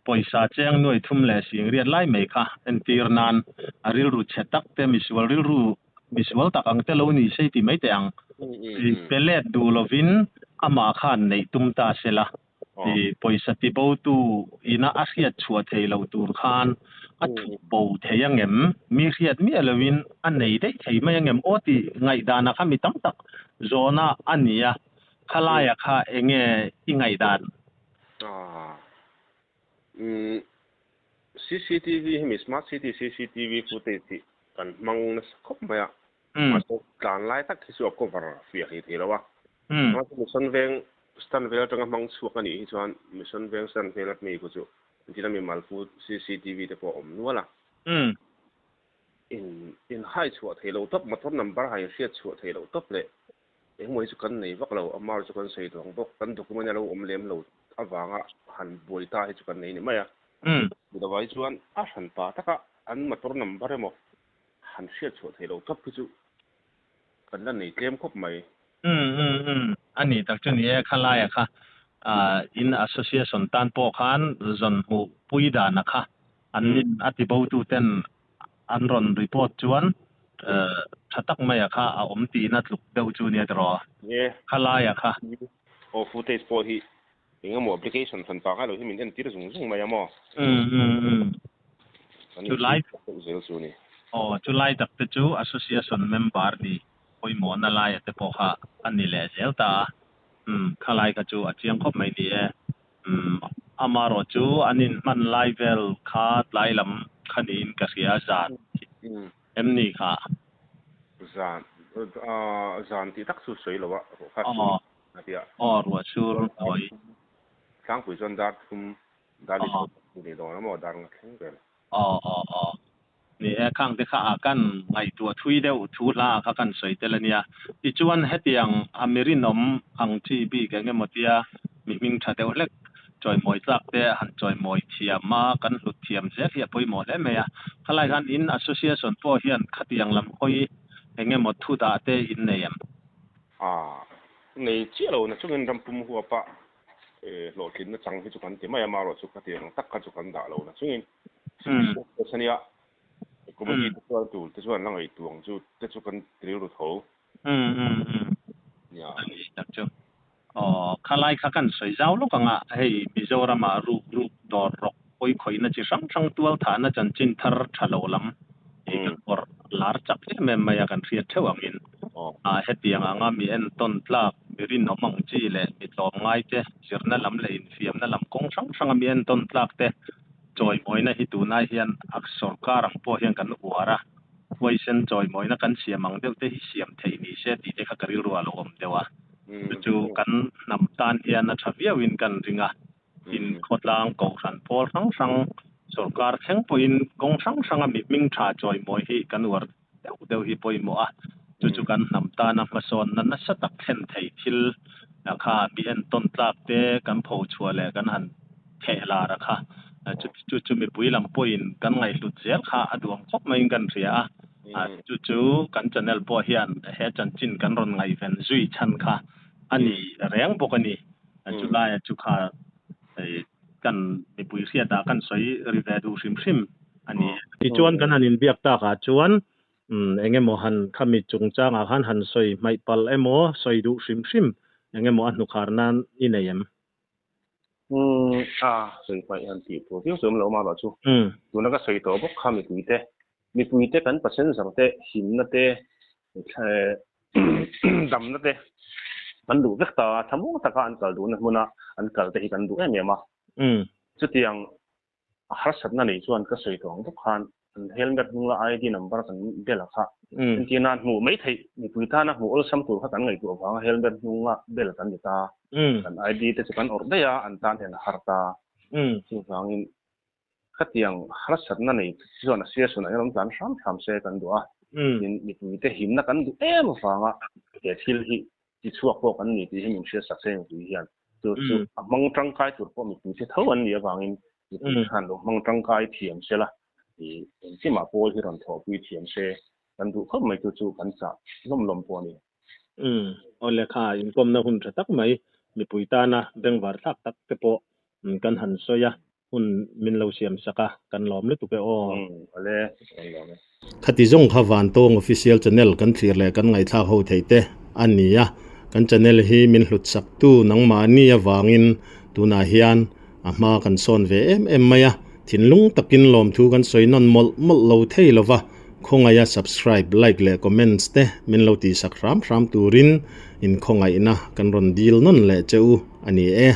B: pawisa cheng nuai thum leh singriat lai mai kha entir nan a rilru chhe tak te misual rilru misual tak ang te lo ni sei ti mai teh ang. Pe let duh lovin amah khan neih tum ta sela. Pawisa tibotu ina a hriat chhuah thei lo tur khan a thup bo thei angem? Mi hriat miah loin a nei daih thei mai angem? Aw tih ngaihdanah kha mi tam tak zawhna a ni a, khalaia kha enge i ngaihdan?
D: CCTV hi mi Smart City CCTV footage hi kan hmang nasa khawp mai a. Mahse tlan lai tak hi chu a cover fiah hlei thei lo a. Mahse Mission Veng stand vel atanga hmang chhuak a nih hi chuan Mission Veng stand vel atmi khu chu engtin a mimal fu CCTV te pawh a awm nual a. In in hai chhuah thei lo tawp motor number hai hriat chhuah thei lo tawp leh engemaw hi chu kan nei vak lo a mar chu kan sawi duang bawk kan document a lo awm lem lo avanga han buai ta hi chu kan nei ni mai a. Chuvai chuan a hran pa taka an motor number emaw Han hriat chhuah theih loh tawp hi chu kan la nei tlem khawp mai.
B: Umm umm umm a ni tak chu ni e, khalaia kha in association tan pawh khan zawn hmuh pui dana kha an nin a ti bo tu ten an rawn report chuan tha tak maia kha a awm tihna tluk deuh chu nia tiraw khalaia kha.
D: Aw footage pawh hi Eng emaw application hran tak a lo hi min entir zung zung mai a maw?
B: Umm umm umm.
D: Kan inchhir tak deuh zel chu ni.
B: Aw, chulai tak te chu association member ni pawimawhna laia te pawh kha a ni leh zel ta a. Umm, khalai kha chu a chiang khawp mai ni e. Umm, amarawh chu an inhman lai vel kha tlai lam kha niin ka hria zan em ni kha?
D: Zan, zan tih tak chu sawi lo a, ruah kha chu A ti a.
B: Aw, ruah sur hawi.
D: Tlangpui chuan dar thum, dar li thum a ni dawn a maw, dar nga thleng vel.
B: Aw, aw, aw. Ni e, khang te kha a kan ngaihtuah thui deuh thu hla kha kan sawi tel a nia. Tichuan hetiang a mi rinawm ang chi bik eng emaw tia mi hming tha deuh hlek chawimawi tlak te han chawimawi thiam a, kan hlut thiam zel hi a pawimawh hle mai a. Khalai khan in association pawh hian khatiang lam hawi eng emaw thu dah te in nei em?
D: A nei chiah lo na chungin ram pum huap a hlawhtlinna chang hi chu kan ti mai a, amaherawhchu ka ti ang tak kha chu kan dah lo na chungin a nia committee te chuan tur te chuan la ngaihtuah ang chu te chu kan ti rilru tho.
B: Nia. A ni tak chu. Aw khalai kha kan sawi zau lawk ang a, hei Mizoram-ah ruk ruk dawr rawk pawi khawihna chi hrang hrang tual thahna chanchin thar tha lo lam hi kan awrh lar chak em em mai a kan hriat theuh angin hetiang anga mi entawn tlak, mi rinawm ang chi leh mi tlawm ngai te, zirna lam leh infiamna lam kawng hrang hranga mi entawn tlak te chawimawina hi tunai hian a sorkar ang pawh hian kan uar a, huaisen chawimawina kan siam ang deuh te hi siam theih ni se tih te kha ka rilru a lo awm deuh a, chu chu kan hnam tan hian a tha viauin kan ring a. In khawtlang kohhran pawl hrang hrang sorkar thleng pawhin kawng hrang hranga mi hming tha chawimawi hi kan uar deuh deuh hi pawimawh a, chu chu kan hnam tana hmasawnna nasa tak thlen thei thil kha mi entawn tlak te kan pho chhuah leh kan han theh lar a kha chu chu mipui lam pawhin kan ngaihhlut zel kha a duam khawp maiin kan hria a, chu chu kan channel pawh hian he chanchin kan rawn ngaihven zui chhan kha a ni reng bawk a ni. Chu laia chu kha kan mipui hriatah kan sawi ri ve duh hrim hrim a ni. Tichuan kan han inbiak takah chuan eng emaw han khami chungchangah khan han sawi hmaih palh emaw sawi duh hrim hrim eng emaw a hnukhar nan i nei em?
D: A sawi hmaih han tih tur viau chu awm lo amaherawh chu tuna ka sawi tawh bawk kha mipuite mipuite kan passenger te himna te damna te kan duh vek ta a, thlamuang taka an kal duhna hmuna an kal te hi kan duh em em a. Chutiang harsatna nei chuan ka sawi tawh ang bawk khan an helmet hnung la ID number kan bel a kha entir nan hmuh mai theih mipui tana hmuh awlsam tur kha kan ngaihtuah avanga helmet hnunga bel kan ni ta. Kan ID te chu kan awrh daih a, an tan hian a har ta. Chuvangin Khatiang harsatna nei chuan a sia sunah hian awm tlan hram hram se kan duh a, tin mipuite himna kan duh em avanga he thil hi ti chhuak pawh kan ni tih hi min hriatsak se mipui hian chu chu a hmang tangkai tur pawh mipuite tho an nih avangin mipui khan lo hmang tangkai thiam se la, engkimah pawl hi rawn thawhpui thiam se. Kan duh khawp mai chu chu kan chah lawm lawm pawh a ni.
B: Umm, awle kha inkawmna hun tha tak mai mipui tana bengvar thlak tak te pawh kan han sawi a, hun min lo siam sak a, kan lawm lutuk e aw.
D: Umm, awle, kan lawm e.
A: Khati zawng kha Vantawng Official Channel kan thlir leh kan ngaihthlak ho theih te a ni a, kan channel hi min hlut sak tu nangmahni avangin tunah hian a hma kan sawn ve em em mai a, thinlung takin lawmthu kan sawi nawn mawlh mawlh lo thei lova, khawngaiha subscribe, like leh comments te min lo tihsak hram hram turin inkhawngaihna kan rawn dil nawn leh che u a ni e.